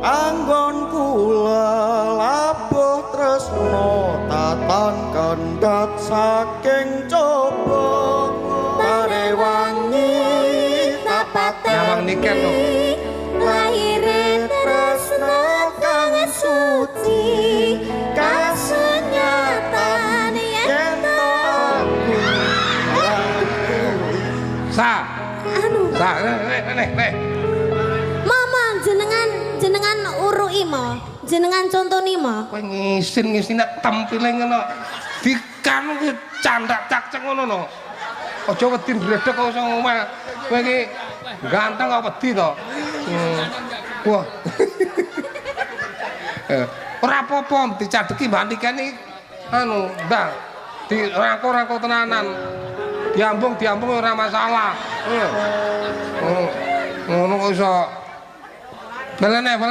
Anggon kula labuh tresno tatan kendhat saking coba tarewangi tapate. Nyawang niken to. Lahire tresno kang suci kasenyatan yen to aku. Sa. Anu. Sa, nih nih nih. Mama jenengan jenengan uruki mo. Jenengan contoni mo. Kowe ngisin-ngisin nek tempile ngono. Dikan kuwi candak cak-cak ngono no. Aja wedi ndredeg kok iso ngomel. Kowe iki ganteng kok wedi to. Wah. Ora apa-apa dicadheki Mbak Niken iki anu, Mbak. Dirangkul-rangkul tenanan. Diambung-diambung ora masalah. Ngono. Ngono kok iso. Balene, balene.